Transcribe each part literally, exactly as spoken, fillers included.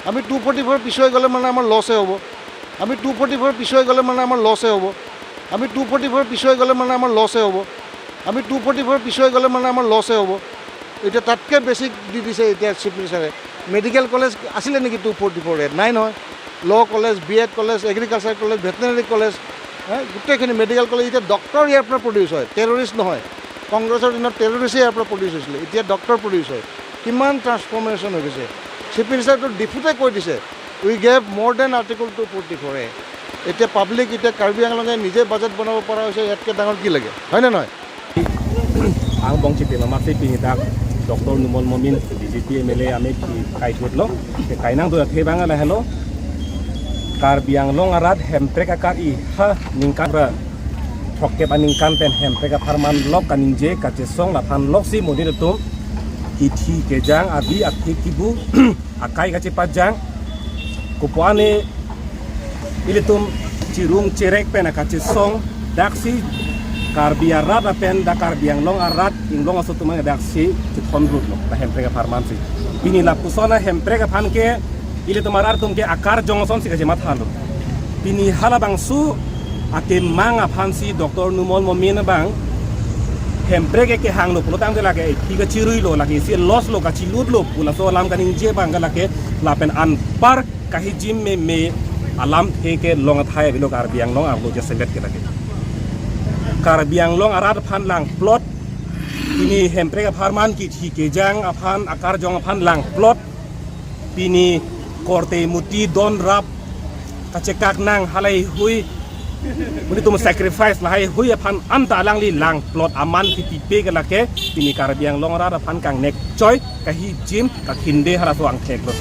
আমি two forty four পিছুৱাই গ'লে মানে আমাৰ লছে হ'ব। আমি টু ফৰ্টি ফ'ৰ পিছুৱাই গ'লে মানে আমাৰ লছে হ'ব। আমি টু ফৰ্টি ফ'ৰ পিছুৱাই গ'লে মানে আমাৰ লছে হ'ব। আমি টু ফৰ্টি ফ'ৰ পিছুৱাই গ'লে মানে আমাৰ লছে হ'ব। এতিয়া তাতকৈ বেছি দি দিছে এতিয়া চিফ মিনিষ্টাৰে। মেডিকেল কলেজ আছিলে নেকি টু ফৰ্টি ফ'ৰ এত? নাই নহয়। Law college, B Ed college, agriculture college, veterinary college, হে, গোটেইখিনি মেডিকেল কলেজ। এতিয়া ডক্টৰ ইয়াৰ পৰা প্ৰডিউচ হয়, টেৰৰিষ্ট নহয়। কংগ্ৰেছৰ দিনত টেৰৰিষ্টে ইয়াৰ পৰা প্ৰডিউচ হৈছিলে, এতিয়া ডক্টৰ প্ৰডিউচ হয়। কিমান ট্ৰান্সফৰ্মেশ্যন হৈ গৈছে। চিফ মিনিষ্টাৰটো ডিফুটে কৈ দিছে, "We gave more than Article two forty four A." এতিয়া পাব্লিক, এতিয়া কাৰ্বি আংলঙে নিজে বাজেট বনাব পৰা হৈছে, ইয়াতকৈ ডাঙৰ কি লাগে, হয়নে নহয়? Angbong chipilom amatsi pini dak Doctor Numal Momin, B J P M L A, amei kaidutlo. Kainang do athe bang lahelo. Karbi Anglong arat Hemprek akar-i ha ningkan ra throkkep aningkan pen Hemprek apharman lok kaningje kachesong laphan loksi monit atum kithi kejang abi athik kibu akai kachepajang. Kopuane ilitum chirung cherek pen akachesong daksi Karbi arat apen dak Karbi Anglong arat inglong aso atum daksi chithon rutlo, la Hemprek apharman si. Pini lapuson a Hemprek aphan ke ilitum arat atum ke akarjong asonsi kachemathalo. Pini halabangso akemang aphansi Doctor Numal Momin abang Hemprek ke kehanglo pulotangte lake isi kachiruilo, lake isi loss lo, kachilutlo pu laso alam kaningje abang ke lake lapen anpar kahijim meme alamthe kelong athai avelo Karbi Anglong arlo jasemet ke lake. Karbi Anglong arat aphan langplot, pini Hemprek apharman kithi kejang aphan, akarjong aphan langplot, pini korte muti don rap kachekak nang halahei hui, monit atum sacrifice lahai hui aphan anta alangli langplot aman kipipe ke lake pini Karbi Anglong arat aphan kangnek choi, kahijim, kakhinde halaso angthek lo.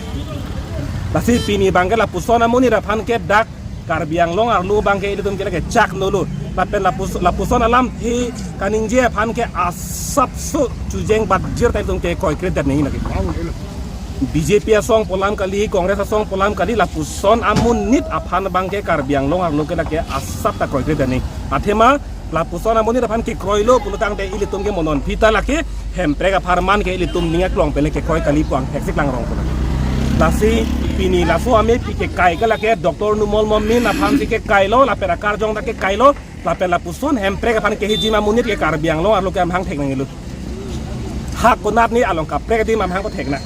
Lasi pini abang ke lapuson amonit aphan ke dak Karbi Anglong arlo abang ke ilitum ke lake chak nolo. Lapen lapus-, lapuson alamthe kaningje aphan ke asapso chujeng batjir ta ilitum ke kroikre det nangji lake. B J P asong pu alam kali, Congress asong pu alam kali, lapuson amonit aphan abang ke Karbi Anglong arlo ke lake asap ta kroikre det nangji. Athema lapuson amonit aphan kekroilo pulotangte ilitum ke mo non aphi ta lake Hemprek apharman ke ilitum ning aklong pen kekroi kali pu angthek si klangrong pu lake. Lasi pini laso amei pi kekai ke lake Doctor Numal Momin aphansi kekailo, lapen akarjong ta kekailo, lapen lapuson Hemprek aphan kehijim amonit ke Karbi Anglong arlo ke amahang thek nangjilu. Ha konat ni along kaprek adim amahang pathek nang.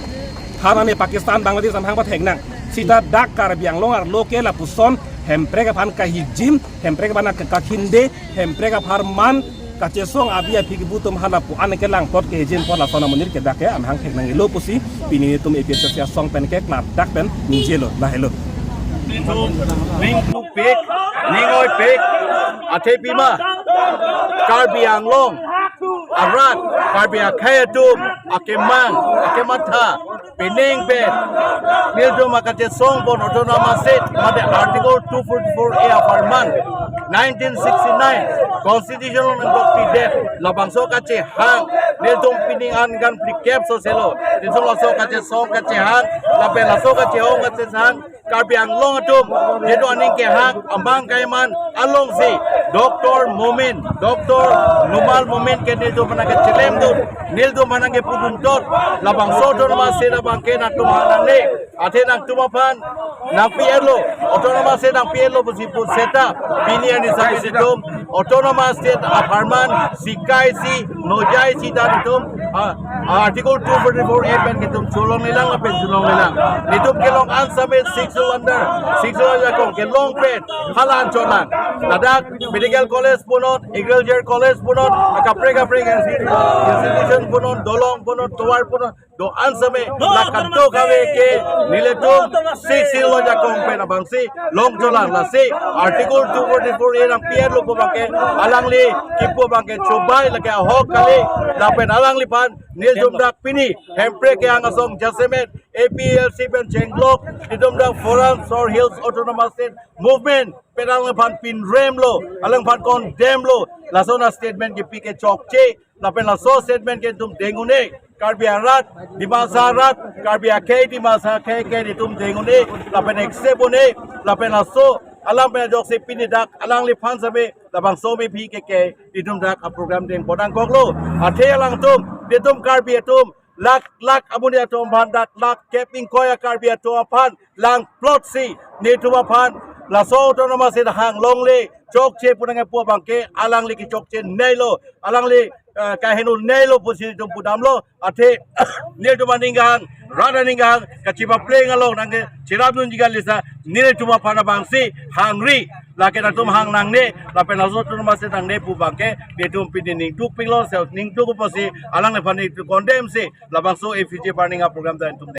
Ha nani Pakistan, Bangladesh amahang pathek nang. Sita dak Karbi Anglong arlo ke lapuson Hemprek aphan kahijim, Hemprek aphan kakhinde, Hemprek apharman kachesong abi athik kibu atum hala pu an ke langplot kehijim apot lason amonit ke dak ke amahang thek nangjilu pusi pini netum A P H L C asong pen ke klardak pen ningjelo, lahelo. Ning pik, ning oipik, athe pima, Karbi Anglong arat, Karbi akhei atum akemang, akematha, pining pen nelitum akachesong pon Autonomous State mate Article two forty-four A apharman nineteen sixty-nine Constitution along nangkokpidet, labangso kachehang nelitum pining an kan phlikep so selo, nelitum laso kachesong kachehang lapen laso kachehong kachesang Karbi Anglong atum, jetu aning kehang amang kaiman alongsi Doctor Momin, Doctor Numal Momin ke nelitum aphan kechelemdun, nelitum aphan kepuduntot, labangso Autonomous State abang ke nangtum aphan nangne, athe nangtum aphan nangpi-etlo, Autonomous State nangpi-etlo pusi pu seta, pini arni sami situm Autonomous State apharman sikaisi, nojaisi ta netum, ah, Article two forty-four A pen netum cholonglelang lapen cholonglelang. Netum kelong an same Sixth Schedule under, Sixth Schedule ajakong kelong pen hala an chotlang. Ladak medical college punon, agriculture college punon, akaprek kaprek insti-, institution punon, dolong punon, tovar punon, do-an same la kadokave ke nelitum Sixth Schedule ajakong pen abangsi long chotlang, lasi Article two forty-four A nangpi-etlo pu abang ke alangli kipu abang ke chubai lake ahok kali, lapen alangliphan nelitum dak pini Hemprek kehang asong jasemet A P H L C pen chenglok, nelitum dak Forum Soar Hills Autonomous State Movement pen alangliphan pinremlo, alangliphan condemn lo, lason astatement kipi ke chokche, lapen laso statement ke netum deng un-e, Karbi arat, Dimasa arat, Karbi akhei, Dimasa akhei ke netum deng un-e, lapen accept un-e, lapen laso alam pen ajoksi pini dak alangliphan same labangso amei aphi ke ke netum dak aprogram deng pon nangkoklo. Athe alangtum, netum Karbi atum, Lakh lakh amonit atum aphan, lakh lakh kep ingkoi a-Karbi atum aphan langplotsi nelitum aphan laso autonomous state hang longle, chokche pu nangkepu abang ke alangli kechokche nei lo, alangli eh, kaheno nei lo pusi nelitum pudamlo. Athe nelitum aning kehang, rat aning kehang kachipapleng along nangkecherapdunji kali sa, nelitum aphan abangsi hangri, lake nangtum hang nangne, lapen laso autonomous state nangne pu abang ke nelitum pini ningduk pik lo, se ningduk pusi alangliphan nelitum condemn si labangso A P H L C parning a-program ta nelitum